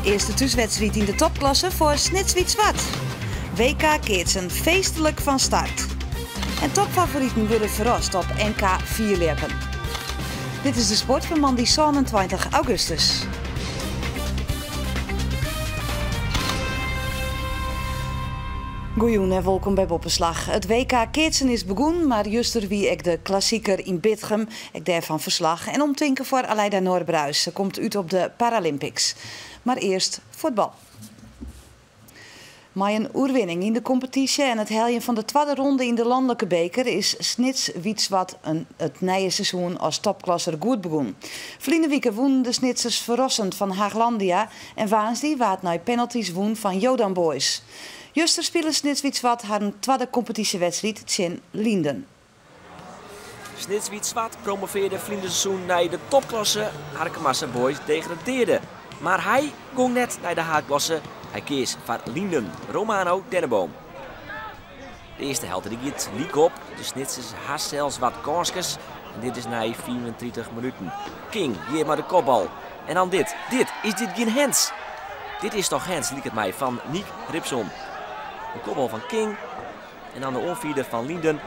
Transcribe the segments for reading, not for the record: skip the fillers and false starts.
Earste thúswedstriid yn de topklasse foar Snits Wyt Swart. WK keatsen feestlik fan start. En topfavoriten wurde ferrast op NK fierljeppen. Dit is de sport fan moandei 27 augustus. Goejûn en wolkom by Boppeslach. It WK keatsen is begûn, mar juster wie ek de klassiker yn Bitgum. Ek dêrfan ferslach en omtinken foar Alyda Norbruis. Se komt út op de Paralympics. Mar earst fuotbal. Mei in oerwinning yn de kompetysje en it heljen fan de twadde ronde yn de lanlike beker is Snits Wyt Swart it nije seizoen as topklasser goed begûn. Ferline wike wûnen de Snitsers ferrassend fan Haaglandia en woansdei waard nei penaltys wûn fan Jodan Boys. Juster spile Snits Wyt Swart harren twadde kompetysjewedstriid tsjin Lienden. Snits Wyt Swart promovearde ferline seizoen nei de topklasse, Harkemase Boys degradearde. Mar hy gong net nei de haadklasse, hy keas foar Lienden, Romano Denneboom. De earste helte die giet lyk op, de Snitsers ha sels wat kânskes en dit is nei 35 minuten. King hjir mei de kopbal en dan dit, dit, is dit gjin hands? Dit is toch hands, liket my, fan Niek Ripsom. De kopbal fan King en dan de oanfierder fan Lienden.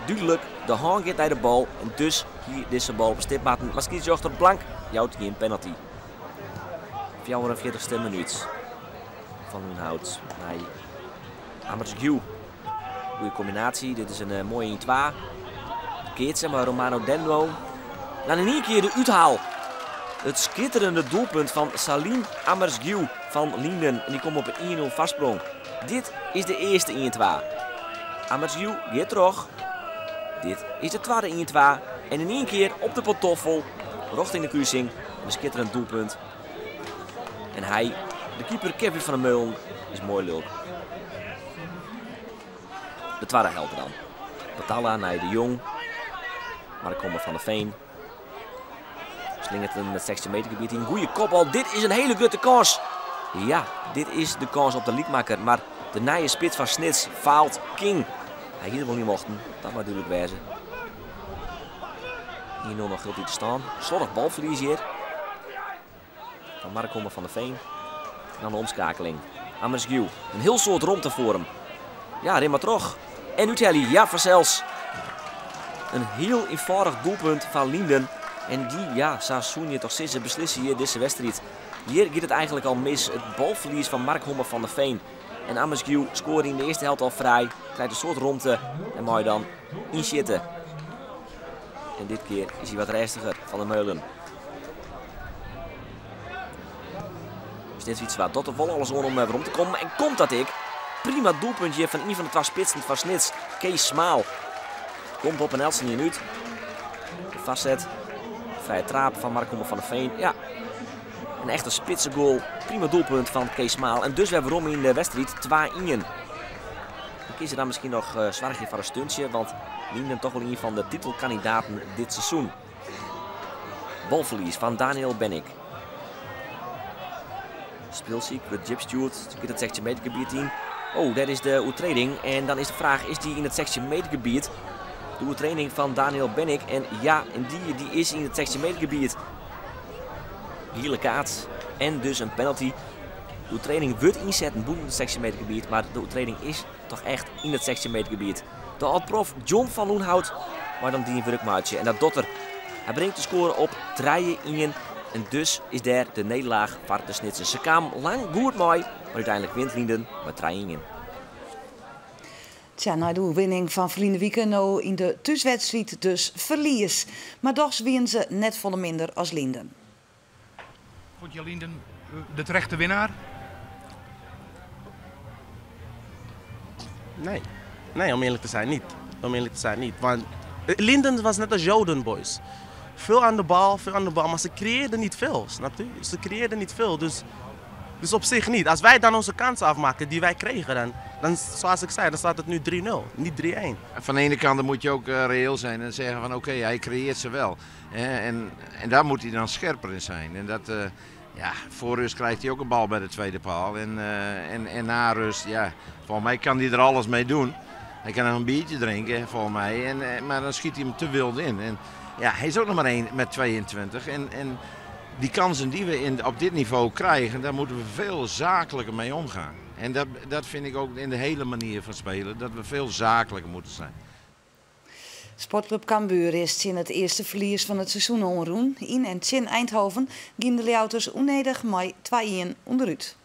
Dúdlik, de hân giet nei de bal en dus hie dizze bal op 'e stip moatten, mar skiedsrjochter Blank jout gjin penalty. 44ste minút. Van Loenhout nei Amersgiu. Goede kombinaasje, dit is in eh, moaie 1-2. Keatsen mei Romano Denneboom. Dan yn ien kear de úthaal. It skitterende doelpunt fan Salim Amersgiu fan Lienden. En dy komt op in 1-0 foarsprong. Dit is de earste 1-2. Amersgiu giet troch. Dit is de twadde 1-2. En yn ien kear op de pantoffel, rjochting de krusing. In skitterend doelpunt. En hy, de keeper Kevin van der Meulen, is moai lulk. De twadde helte dan. Batalla nei De Jong. Mar komme Van der Veen. Slingert him it 16 meter gebiet yn. Goeie kopbal. Dit is in hiele grutte kâns. Ja, dit is de kâns op de lykmakker. Mar de nije spits fan Snits faalt King. Hy hie der wol yn mochten. Dat moat dúdlik wêze. 1-0 noch hieltyd te stân. Slorrich balferlies hjir. Fan Mark Homme van der Veen. En dan de omskakeling. Amersgiu. In hiel soad romte foar him. Ja, rin mar troch. En úthelje, ja fansels. In hiel eenfâldich doelpunt fan Lienden. En dy, ja, sa soene je toch sizze, beslisse hjir dizze wedstriid. Hjir giet it eigenlik al mis. It balferlies fan Mark Homme van der Veen. En Amersgiu skoarde yn de earste helte al frij. Krijt in soad romte en mei dan ynsjitte. En dit kear is hy wat rêstiger, Van der Meulen. Snits Wyt Swart docht der wol alles oan om werom te kommen. En komt dat ek. Prima doelpunt hjir fan ien fan de twa spitsen fan Snits, Kees Smaal. Komt op en eltsenien út. De foarset, frije traap fan Mark Homme van der Veen. Ja, in echte spitsegoal. Prima doelpunt fan Kees Smaal. En dus wer werom yn de wedstriid 2-1. Dan kin se dan miskien noch eh, soargje foar in stuntsje, want Lienden toch wol ien fan de titelkandidaten dit seizoen. Balferlies fan Daniel Bennik. Spilsyk wurdt djip stjoerd, giet it 16 meter gebiet yn. Oh, dêr is de oertreding. En dan is de fraach, is dy yn it 16 meter gebiet? De oertreding fan Daniel Bennik. En ja, en dy, dy is yn it 16 meter gebiet. Giele kaart en dus in penalty. De oertreding wurdt ynsetten bûten it 16 meter gebiet, mar de oertreding is toch echt yn it 16 meter gebiet. De âld-prof John van Loenhout mei dan dien wurk meitsje en dat docht er. Hy bringt de skoare op 3-1 en dus is dêr de nederlaach foar de Snitsers. Se kamen lang goed mei, mar úteinlik wint Lienden mei 3-1. Tsja, nei de oerwinning fan ferline wike no yn de thúswedstriid dus ferlies. Mar dochs wienen se net folle minder as Lienden. Vond je Lienden de terechte winnaar? Nee. Nee, om eerlijk te zijn niet. Om eerlijk te zijn niet. Want Lienden was net als Joden Boys. Veel aan de bal, veel aan de bal, maar ze creëerden niet veel, snapt u? Ze creëerden niet veel, dus, dus op zich niet. Als wij dan onze kansen afmaken die wij kregen, dan, dan zoals ik zei, dan staat het nu 3-0, niet 3-1. Van de ene kant dan moet je ook eh, reëel zijn en zeggen van oké, hij creëert ze wel. En, en daar moet hij dan scherper in zijn. En dat, eh, ja, voor rust krijgt hij ook een bal bij de tweede paal. En, eh, en, en na rust, ja, volgens mij kan hij er alles mee doen. Hij kan nog een biertje drinken, volgens mij. En, eh, maar dan schiet hij hem te wild in. En ja, hij is ook nog maar één met 22. En, en Die kansen die we in, op dit niveau krijgen, daar moeten we veel zakelijker mee omgaan. En dat, dat vind ik ook in de hele manier van spelen, dat we veel zakelijker moeten zijn. Sportclub Cambuur is tsjin it earste ferlies fan it seizoen oanrûn. Yn en tsjin Eindhoven giene de Ljouwerters ûnnedich mei 2-1 ûnderút.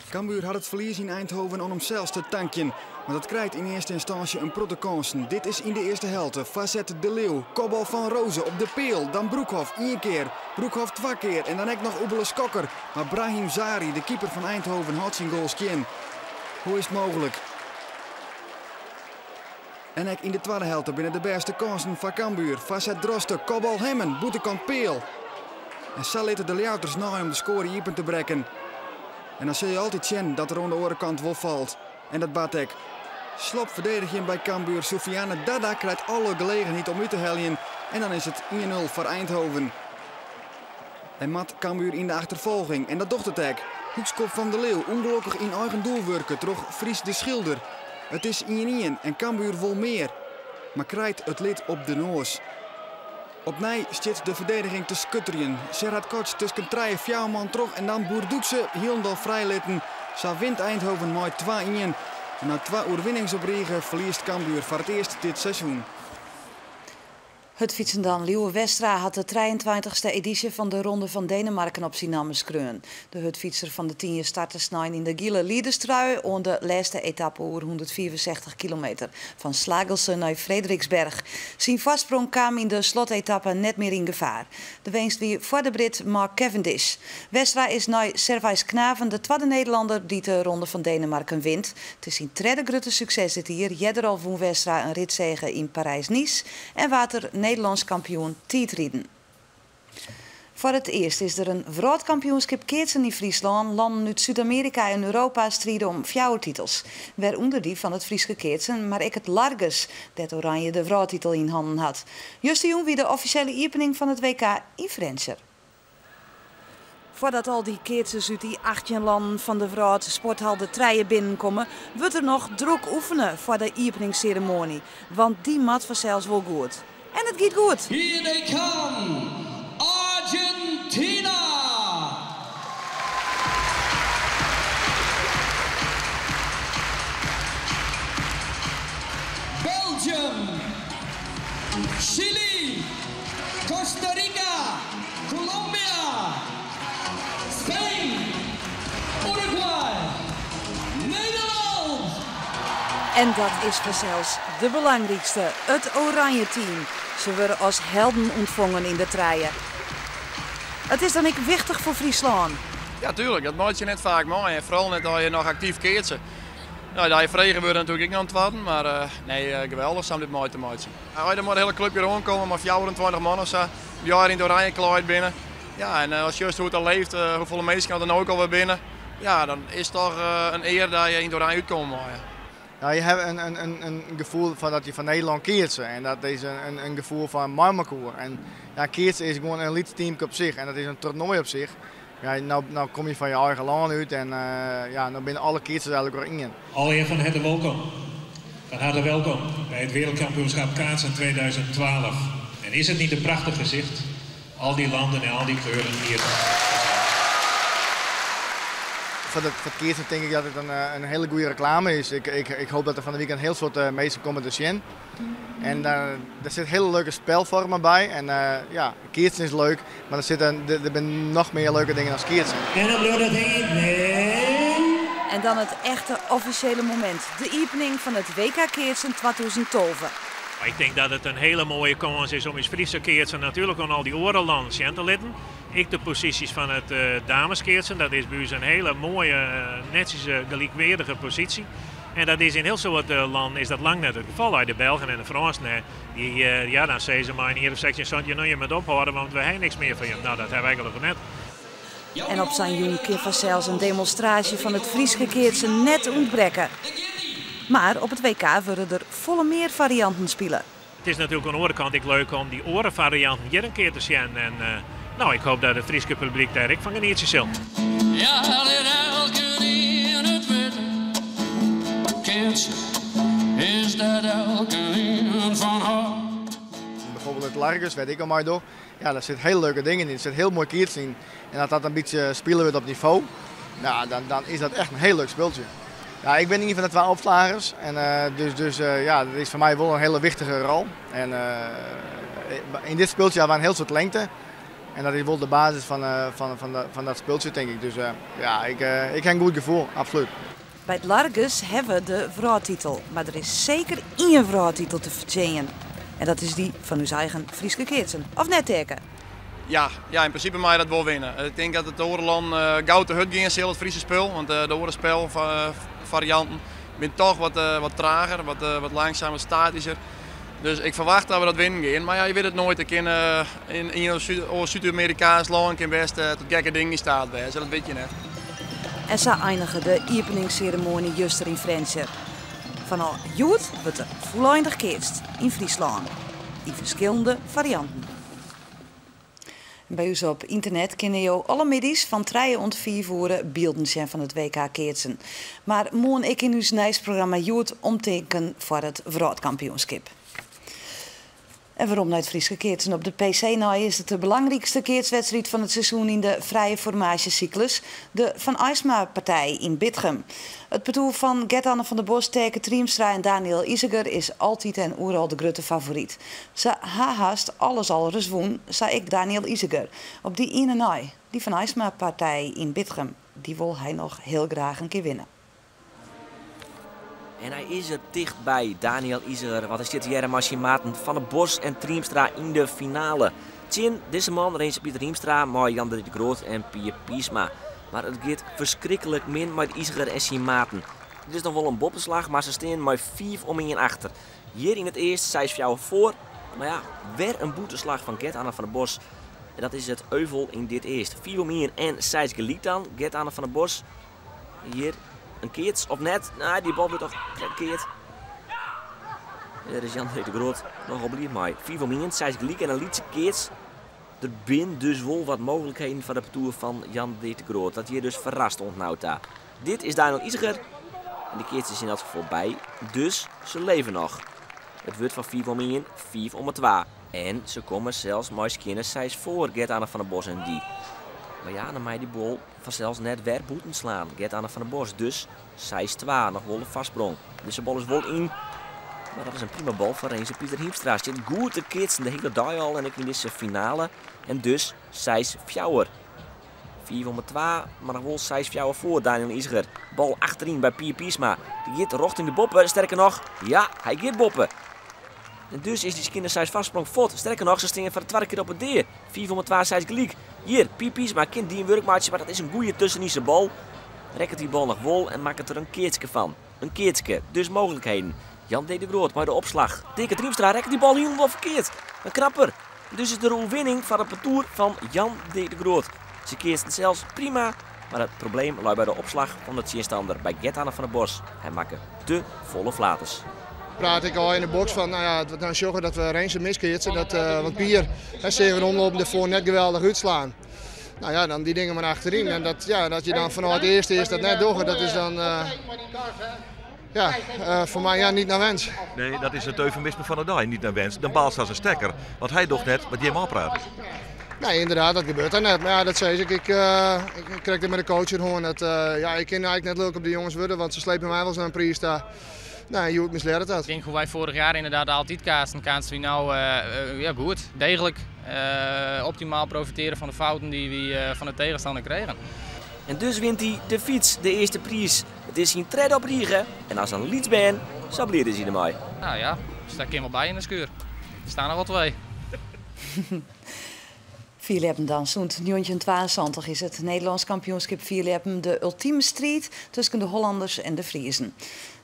Cambuur hat it ferlies yn Eindhoven oan himsels te tankjen. Mar dat krijt yn earste ynstânsje in protte kânsen. Dit is yn de earste helte. Foarset De Leeuw, kopbal fan Rose op de peal. Dan Broekhof ien kear, Broekhof twa kear en dan ek noch Oebele Skokker. Mar Brahim Zari, de keeper fan Eindhoven, hâldt syn goal skjin. Hoe is it mooglik? En ek yn de twadde helte binne de bêste kânsen foar Cambuur. Foarset Droste, kopbal Hemmen, bûtenkant peal. En sa litte de Ljouwerters nei om de skoare iepen te brekken. En dan sil je altyd sjen dat der oan de oare kant wol falt. En dat bart ek. Slop ferdedigjen by Cambuur. Soufiane Dada krijt alle gelegenheid om út te heljen. En dan is it 1-0 foar Eindhoven. En moat Cambuur yn de achterfolging. En dat docht it ek. Hoekskop fan De Leeuw, ûngelokkich yn eigen doel wurke troch Fries de Schilder. It is 1-1 en Cambuur wol mear, mar krijt it lid op de noas. Opnij stiet de ferdediging te skutterjen. Serhat Koç tusken trije fjouwer man troch en dan Boerdoekse hielendal frijlitten. Sa wint Eindhoven mei 2-1. En nei twa oerwinnings op rige ferliest Cambuur foar it earst dit seizoen. Hurdfytsen dan. Lieuwe Westra hat de 23e edysje fan de Ronde fan Denemarken op syn namme skreaun. De hurdfytser fan De Tynje starte snein yn de giele liederstrui oan de lêste etappe oer 165 kilometer fan Slagelse nei Frederiksberg. Syn foarsprong kaam yn de slotetappe net mear yn gefaar. De winst wie foar de Brit Mark Cavendish. Westra is nei Servais Knaven de twadde Nederlanner dy't de Ronde fan Denemarken wint. It is syn tredde grutte sukses dit jier. Earder al wûn Westra in ritsege yn Parys-Nice en waard er Nederlânsk kampioen tiidriden. Foar it earst is der in wrâldkampioenskip keatsen yn Fryslân. Lannen út Súd-Amearika en Europa stride om fjouwer titels. Wêrûnder dy fan it Fryske keatsen, mar ek it Largus, dêr't Oranje de wrâldtitel yn hannen hat. Justerjûn wie de offisjele iepening fan it WK yn Frjentsjer. Foardat al dy keatsers út dy 18 lannen fan de wrâld sporthal De Trije binnenkomme, wurdt der noch drok oefene foar de iepeningsseremoanje. Want dy moat fansels wol goed. En it giet goed! Here they come, Argentina! Belgium, Chili, Costa Rica, Colombia, Spain, Uruguay, Nederland! En dat is fansels de belangrykste, it Oranje team. Se wurde as helden ûntfongen yn De Trije. It is dan ek wichtich foar Fryslân. Ja, tuerlik. Dat meitsje je net faak mei. En foaral net as je noch aktyf keatse. No, dat je frege wurde natuerlik ek noch in twadden, mar eh, nee, eh, geweldich om dit mei te meitsjen. As der mei de hiele klup hjir oankomme, mei 24 man of sa, dy't allegear yn it oranje klaaid binne. Ja, en eh, as sjochst hoe't dat leeft, hoefolle minsken der no ek alwer binne, ja, dan is it toch in ear dat je yn it oranje útkomme meie. Ja, je hawwe in, in, in, in gefoel fan dat je foar Nederlân keatse. En dat is in, in, in gefoel fan mei mekoar. En ja, keatse is gewoan in lyts teamke op sich en dat is in toernoai op sich. Ja, no, no komme je fan je eigen lân út en uh, ja, no binne alle keatsers eigentlik wer ien. Allereerst van harte welkom. Van harte welkom bij het Wereldkampioenschap Kaatsen 2012. En is het niet een prachtig gezicht? Al die landen en al die kleuren hier. Foar it keatsen tink ik dat it in, in hiele goede reklame is. Ik, ik, ik hoopje dat der fan 'e wike in hiel soad uh, minsken komme te sjen. En uh, der sitte hiele leuke spulfoarmen by. En uh, ja, keatsen is leuk, mar der, sitte, der, der binne noch mear leuke dingen as keatsen. En dan bliuwt dat hingjen. Nee. En dan it echte offisjele momint, de iepening fan it WK Keatsen 2012. Ik tink dat it in hiele moaie kâns is om ús Fryske keatsen natuerlik oan al dy oare lannen sjen te litten. Ek de posysjes fan it dameskeatsen, dat is by ús in hiele moaie, netsjes gelykweardige posysje. En dat is yn hiel soad lannen is dat lang net it gefal. De Belgen en de Frânsen, dy, ja, dan sizze se mei in jier of 16, 17, no, je moatte ophâlde, want we hawwe niks mear fan je. No, dat hawwe wy gelokkich net. En op sa'n jûn kin fansels in demonstraasje fan it Fryske keatsen net ûntbrekke. Mar op it WK wurde der folle mear farianten spile. It is natuerlik oan de oare kant ek leuk om dy oare farianten hjir in kear te sjen. En no, ik hoopje dat it Fryske publyk dêr ek fan genietsje sil. Ja, lit elkenien it witte. Keatsen is dêr't elkenien fan hâldt. Bijvoorbeeld it Largus, wêr't ik al mei doch. Ja, daar zitten hele leuke dingen in. Er zit heel mooi keertjes in. En als dat een beetje spelen wordt op niveau, nou, dan is dat echt een heel leuk speeltje. Ja, ik ben een van de 2 opslagers. En dus ja, dat is voor mij wel een hele wichtige rol. En in dit speeltje hebben we een heel soort lengte. En dat is wel de basis van dat speeltje, denk ik. Dus ja, ik heb een goed gevoel, absoluut. Bij het Largus hebben we de vrouwtitel. Maar er is zeker één vrouwtitel te verdienen. En dat is die van uw eigen Frieske Keertsen. Of net teken? Ja, ja, in principe mag je dat wel winnen. Ik denk dat het Oreland goud de hut ging in het Friese spul. Want de orenspel varianten zijn toch wat trager, wat langzamer, statischer. Dus ik verwacht dat we dat winnen gaan. Maar ja, je weet het nooit. Ik kan in een Zuid-Amerikaans land kan best tot gekke dingen in staat wezen. Dat weet je net. En zo eindigen de openingsceremonie juster in Frensje. Vanaf Joet wordt er volledig keerst in Friesland. In verschillende varianten. Bij ons op internet kennen je alle middies van 3 ont 4 voeren beelden zijn van het WK Keertsen. Maar morgen ik in uw nieuwsprogramma Joet omteken voor het wereldkampioenschap. En waarom naar het Frieske Keertsen op de PC nou is het de belangrijkste keertswedstrijd van het seizoen in de vrije formagecyclus, de Van Aisma-partij in Bitgum. Het bedoel van Gert-Anne van der Bos, Taeke Triemstra en Daniel Iseger is altijd en oeral de grote favoriet. Ze haast alles al reswoen, zei ik Daniel Iseger. Op die ene naai, die Van Aisma-partij in Bitgum, die wil hij nog heel graag een keer winnen. En hij is er dichtbij, Daniel Iseger. Wat is dit hier Maten van der Bos en Triemstra in de finale. Tjin, deze man, Renze Pieter Hiemstra, maar Jan de Groot en Pier Piersma. Maar het gaat verschrikkelijk min met Iseger en zijn maten. Dit is nog wel een boppenslag, maar ze staan maar 4 om 1 achter. Hier in het eerst, zij is jou voor. Maar ja, weer een boeteslag van Gert-Anne van der Bos. En dat is het euvel in dit eerst. 4 om 1 en zij is geliet dan, Gert-Anne van der Bos. Hier. Een keert of net? Nou, die bal wordt toch gekeerd. Daar is Jan de Groot nog op lief mee. 4 om 1, zij is gelijk en een lietse keert. Er zijn dus wel wat mogelijkheden voor de parcours van Jan de Groot. Dat hier dus verrast ontnauwt daar. Dit is Daniel Iseger. En de keertjes zijn in dat geval bij. Dus ze leven nog. Het wordt van 4 om 1, 4 om 2. En ze komen zelfs mooi skinnen zij voor Gert-Anne van der Bos en die. Maar ja, dan mij die bol vanzelfs net weer boeten slaan. Gert-Anne van der Bos, dus zij is 2, nog wel een vastsprong. Dus de bal is wel in. Maar dat is een prima bal van Renze Pieter Hiemstra. Zit goed te kitsen de hele dag al en ik in deze finale. En dus zij is 4. 4 om 2, maar nog wel zij is 4 voor Daniel Iseger. Bal achterin bij Pier Piersma. Die gaat richting de boppen, sterker nog, ja, hij gaat boppen. En dus is die kinderzijs vastsprong fort. Sterker nog, ze stingen voor de tweede keer op het deer. 4 om 2, zij is gelijk. Hier, Pier Piersma, kind die een werkmaatje, maar dat is een goeie tussen die zijn bal. Rekkert die bal nog wol en maakt het er een keertje van. Een keertje, dus mogelijkheden. Jan D. de Groot, maar de opslag. Taeke Triemstra rekt die bal helemaal verkeerd. Een krapper. Dus is de overwinning van het parcours van Jan D. de Groot. Ze keert het zelfs prima, maar het probleem lag bij de opslag van de tegenstander bij Gert-Anne van der Bos. Hij maakte te volle flaters. Praat ik al in de box van, nou ja, het wordt nou zorgen dat we Renze miskeert en dat, want Pier, hè, 7 omlopen ervoor net geweldig uitslaan. Nou ja, dan die dingen maar achterin. En dat, ja, dat je dan vanuit het eerste is dat net doorgaat, dat is dan voor mij ja, niet naar wens. Nee, dat is het eufemisme van de dag, niet naar wens. Dan baalt ze als een stekker, want hij docht net wat Jim al praat. Nee, inderdaad, dat gebeurt dan net. Maar ja, dat zei ik. Ik krijg het met de coach gewoon. Dat, ja, ik kan eigenlijk net leuk op de jongens worden, want ze slepen mij wel eens naar een prijs daar. Nou, je misleert dat. Ik denk hoe wij vorig jaar inderdaad altijd kaatsen, kaatsen we nou ja, goed, degelijk. Optimaal profiteren van de fouten die we van de tegenstander kregen. En dus wint hij de fiets, de eerste prijs. Het is zijn trede op Riegen en als een lieds ben, sableerde hij ermee. Nou ja, dus daar kan wel bij in de schuur. Er staan er wel 2. Vierleppen dan. Zo'n 1972 is het Nederlands kampioenschap vierleppen de ultieme strijd tussen de Hollanders en de Friesen.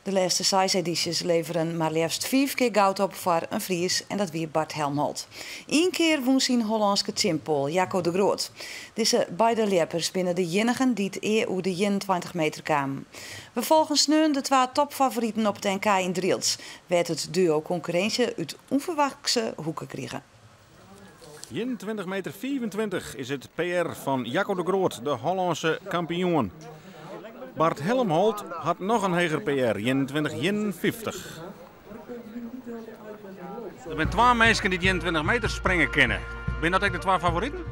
De laatste 6 edities leveren maar liefst 5 keer goud op voor een Fries en dat wie Bart Helmholt. 1 keer won zijn Hollandse Tsimpol, Jacco de Groot. Deze beide leppers binnen de jennigen die het eer oer de 21 meter kwamen. We volgen sneun de 2 topfavorieten op het NK in Drylts, werd het duo concurrentie uit onverwachte hoeken kregen. 21 meter 24 is het PR van Jacco de Groot, de Hollandse kampioen. Bart Helmholt had nog een hoger PR, 21,51. Er zijn 2 mensen die 21 meter springen kennen. Binne dat ek de twa favoriten?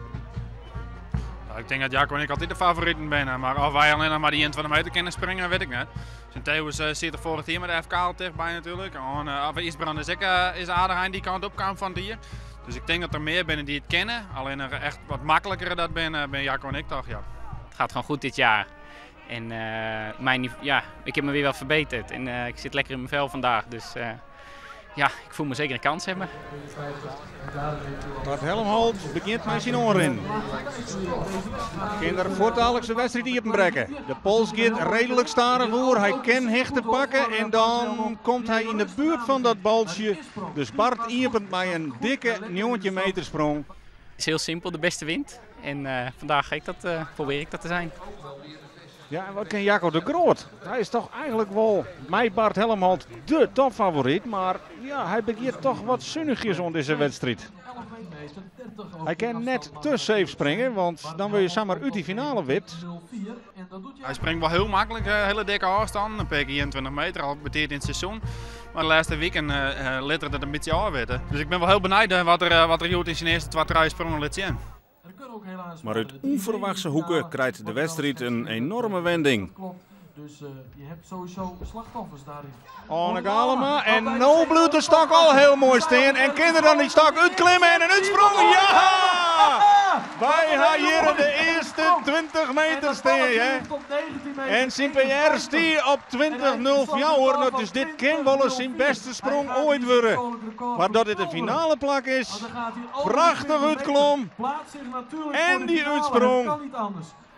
Ik tink dat Jacco en ik altyd de favoriten binne, mar oft wy allinnich mar dy 21 meter kinne springe, wit ik net. Sint Theeuwes siet der foarich jier mei de FK al tichtby natuerlik. En Ysbrand is ek is aardich ein dy kant op kaam fan it jier. Dus ik tink dat der mear binne dy't it kinne. Allinnich echt wat makliker dat binne, binne Jacco en ik toch, ja. Het gaat gewoon goed dit jaar. En mijn, ja, ik heb me weer wat verbeterd en ik zit lekker in mijn vel vandaag. Dus ja, ik voel me zeker een kans hebben. Bart Helmholt begjint mei syn oanrin. Kin er fuortdaliks de wedstriid iepenbrekke. De pols giet reedlik stadich oer. Hy kin hichte pakke en dan komt hy yn de buert fan dat baltsje. Dus Bart iepent mei in dikke 19 meter sprong. Het is heel simpel, de beste wint. En vandaag ga ik dat, probeer ik dat te zijn. Ja, en wat kin Jacco de Groot? Hy is toch eigenlik wol mei Bart Helmholt de topfavoryt, mar ja, hy begjint toch wat sunichjes oan dizze wedstriid. Hy kin net te safe springe, want dan wurde je samar út dy finale wipt. Hy springt wol hiel maklik hiele dikke ôfstannen, in pear kear 21 meter al betiid yn it seizoen. Mar de lêste wiken lit er it in bytsje ôfwitte. Dus ik bin wol hiel benijd wat er hjoed yn syn earste twa, trije sprongen lit sjen. Mar út ûnferwachtse hoeke krijt de wedstriid in enorme wending. Oane Galema en no bliuwt de stok al hiel moai stean en kin er dan dy stok útklimme en in útsprong? Ja! Wy ha hjir de earste 20 meter stean, hè. En syn PR stie op 20.04, dus dit kin wolris syn bêste sprong oait wurde. Mar dat dit in finale plak is, prachtich útklom en dy útsprong.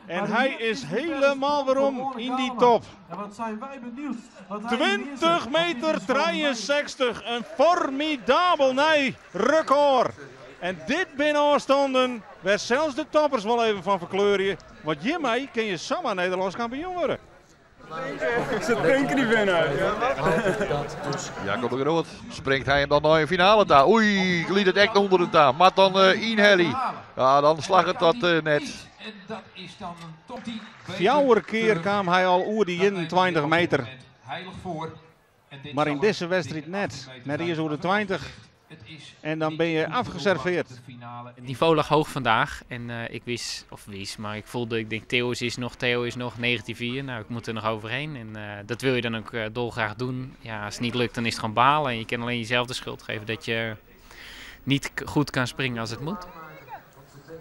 En hy is hielendal werom yn dy top. 20 meter 63, in formidabel nij rekôr. En dit binne ôfstannen wêr't sels de toppers wol even fan ferkleurje, want hjirmei kin je samar Nederlânsk kampioen wurde. Ze drinken die binnen. Jacco de Groot springt hy him dan nei in finale ta. Oei, glidet it ek ûnder it ta. Moat dan ynhelje. Ja, dan slagget dat net. Fjouwer kear kaam hy al oer dy 21 meter. Mar yn dizze wedstriid net. Net iens oer de 20. En dan bin je afgeserveerd. Het niveau lag hoog vandaag en ik wist, of wist, maar ik voelde, ik denk Theo is nog, Theo is nog, 19-4, nou ik moet er nog overheen. En dat wil je dan ook dolgraag doen. Ja, als het niet lukt dan is het gewoon balen en je kan alleen jezelf de schuld geven dat je niet goed kan springen als het moet.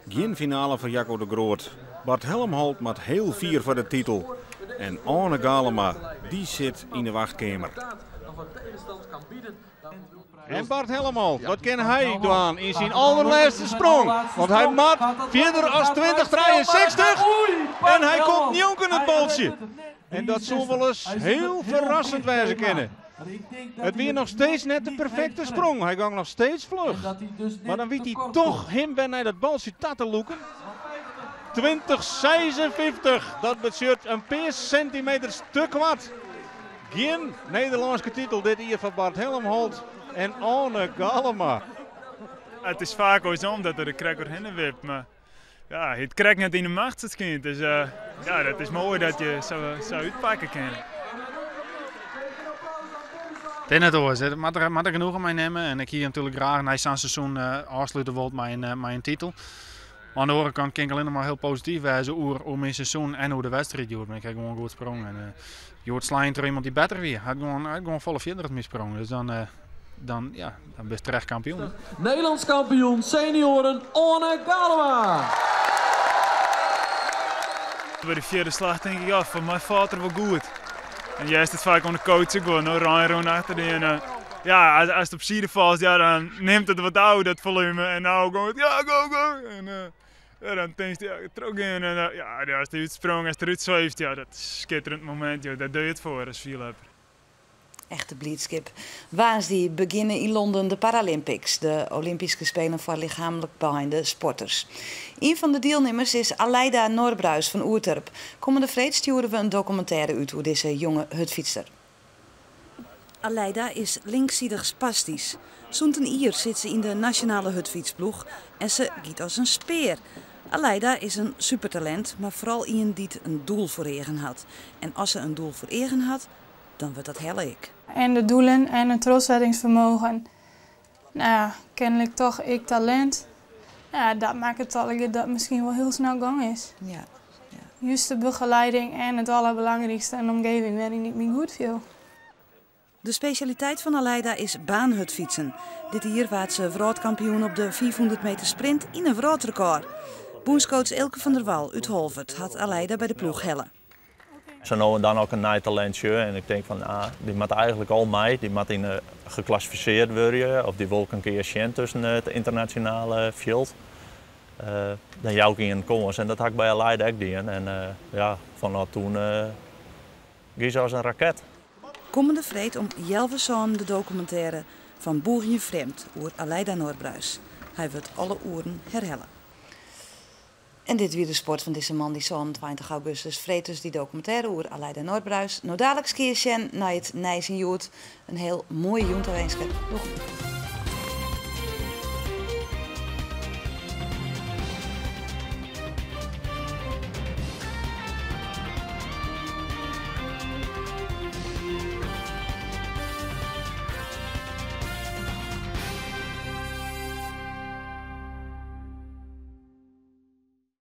Gjin finale foar Jacco de Groot. Bart Helmholt moat hiel fier foar de titel. En Oane Galema, dy sit yn de wachtkeamer. En Bart Helmholt, wat kin hy dwaan yn syn alderlêste sprong? Want hy moat fierder as 2063 en hy komt njonken it baltsje. En dat soe wolris hiel ferrassend wêze kinne. It wie noch steeds net de perfekte sprong, hy gong noch steeds fluch. Mar dan wit hy toch him wer nei dat baltsje ta te lûken. 2056, dat betsjut in pear sintimeters te koart. Gjin Nederlânske titel dit jier foar Bart Helmholt en Oane Galema. It is faak oarsom dat er der krekt oerhinne wipt, mar ja, hy it krekt net yn de macht it skynt. Dus ja, dat is moai dat je sa útpakke kinne. It is net oars. It moat der genoegen mei nimme. En ik hie natuerlik graach nei sa'n seizoen ôfslute wold mei in titel. Mar oan de oare kant kin ik allinnich mar hiel posityf wêze oer myn seizoen en oer de wedstriid hjoed. Want ik ha gewoan goed sprongen. En hjoed slein troch iemand dy't better wie. Hy hat gewoan folle fierder as my sprongen. Dus dan, ja, dan bist terecht kampioen. Nederlands kampioen senioren Oane Galema. By de fjirde slach tink ik, ja, foar my falt er wol goed. En juist it faak oan de coach ek wol, no Ryan rûn achter dy en ja, as it op side falt, ja, dan nimt it wat ôf, dat folume. En no gong it, ja, go, go. En ja, dan tinkst, ja, trochgean. En ja, as de útsprong, as it derút sweeft, ja, dat is in skitterend momint, joh. Dêr doe je it foar as fierljepper. Echte bliidskip. Woansdei begjinne yn Londen de Paralympics, de Olympyske Spelen foar lichaamlik beheinde sporters. Ien fan de dielnimmers is Aleida Norbruis fan Oerterp. Kommende freed stjoere we in dokumintêre út oer dizze jonge hurdfytster. Aleida is linksidich spastysk. Sûnt in jier sit se yn de nasjonale hurdfytsploech en se giet as in spear. Aleida is in supertalint, mar foaral ien dy't in doel foar eagen hat. En as se in doel foar eagen hat, dan wurdt dat helle ek. En de doelen en het trochsettingsfermogen. Nou ja, kennelijk toch ek talint. Ja, dat makket allegear dat it miskien wol hiel snel gong is. Ja. Juste begeleiding en it alderbelangrykste in omgeving wêryn ik my goed fiel. De spesjaliteit fan Aleida is baanhurdfytsen. Dit jier waard se wrâldkampioen op de 500 meter sprint yn in wrâldrekôr. Bûnscoach Eelke van der Wal út Holwert hat Aleida by de ploech helle. Sa no en dan ek in nij talintsje en ik tink fan ah, dy moat eigenlik al mei, dy moat yn geklassifisearre wurde of dy wol ik in kear sjen tusken it ynternasjonale fjild. Dan jou ik ien in kâns en dat ha ik by Aleida ek dien en ja, fanôf toen gie se as in raket. Kommende freed om healwei sânen de dokumintêre fan Boegjen Frjemd oer Aleida Norbruis. Hy wurdt alle oeren herhelle. En dit wie de sport fan dizze moandei 27 augustus. Freed dus dy dokumintêre oer Aleida Norbruis. No daliks kear sjen nei it nijs yn Hjoed. In hiel moaie jûn tawinske. Doeg.